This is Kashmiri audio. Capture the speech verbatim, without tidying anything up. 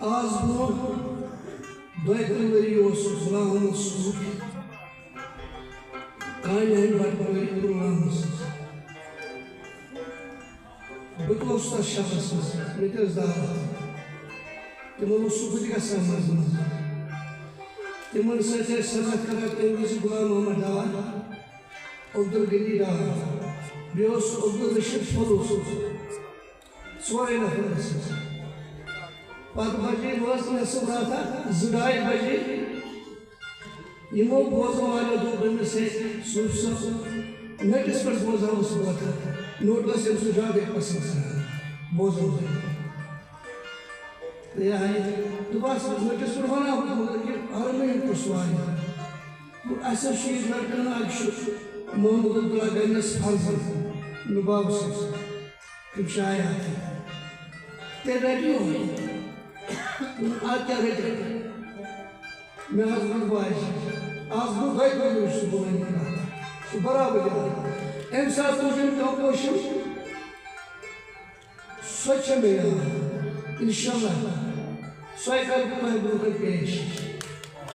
آز برونٛہہ دۄیہِ ترٕٛہ ؤری اوس غلام محمد صوفی کانہِ ہٕنٛدِ بٹہٕ وٲرۍ پلوامس منٛز۔ بہٕ تہِ اوسُس تتھ شبس منٛز، مےٚ تہِ ٲس دعوت۔ تِمن اوسُس بہٕ تہِ گژھان منٛزٕ منٛزٕ۔ تِمن سۭتۍ ٲسۍ سنگت کران تمہِ وِزِ غلام محمد ڈار، عبدالغنی ڈار، بیٚیہِ اوس عبدالرشید فلوس۔ ژورے نفر ٲسۍ أسۍ۔ پتہٕ بجے وٲژ نٮ۪صٕف راتھا، زٕ ڈاے بجے۔ یِمو بوزن والیو دوٚپ أمِس، "ہے صوفی صٲب، نٔٹِس پٮ۪ٹھ بوزہاو أسۍ وٲتھٕ۔" نوٚٹ ٲسۍ أمۍ سُنٛد زیادَے پسنٛد کران بوزن وٲلۍ۔ تہٕ یہِ ہا یہِ، دوٚپ، "بس، نٔٹِس پٮ۪ٹھ وَنہٕ ہا بہٕ، مگر یہِ حرمٕے کُس وایہِ؟" دوٚپ، "اَسہِ حظ چھُ یہِ لڑکہٕ نا، اَکہِ چھُ محمد عبداللہ گنیس فرزند، نُباوٕ سٕنٛز۔" تِم چھِ آیہِ اَتھٕ۔ تیٚلہِ رٔٹِو۔ اَدٕ کیٛاہ رٔٹِو؟ مےٚ حظ ووٚن واجہِ، آز برونٛہہ دۄیہِ ترٕٛہ ؤری چھُس بہٕ وَنان یہِ کَتھ۔ سُہ برابر یاد۔ اَمہِ ساتہٕ تُج أمۍ کمپوزیشن، سۄ تہِ چھےٚ مےٚ یاد۔ اِنشاءاللہ، سۄے کَرٕ بہٕ تۄہہِ برونٛہہ کَنہِ پیش۔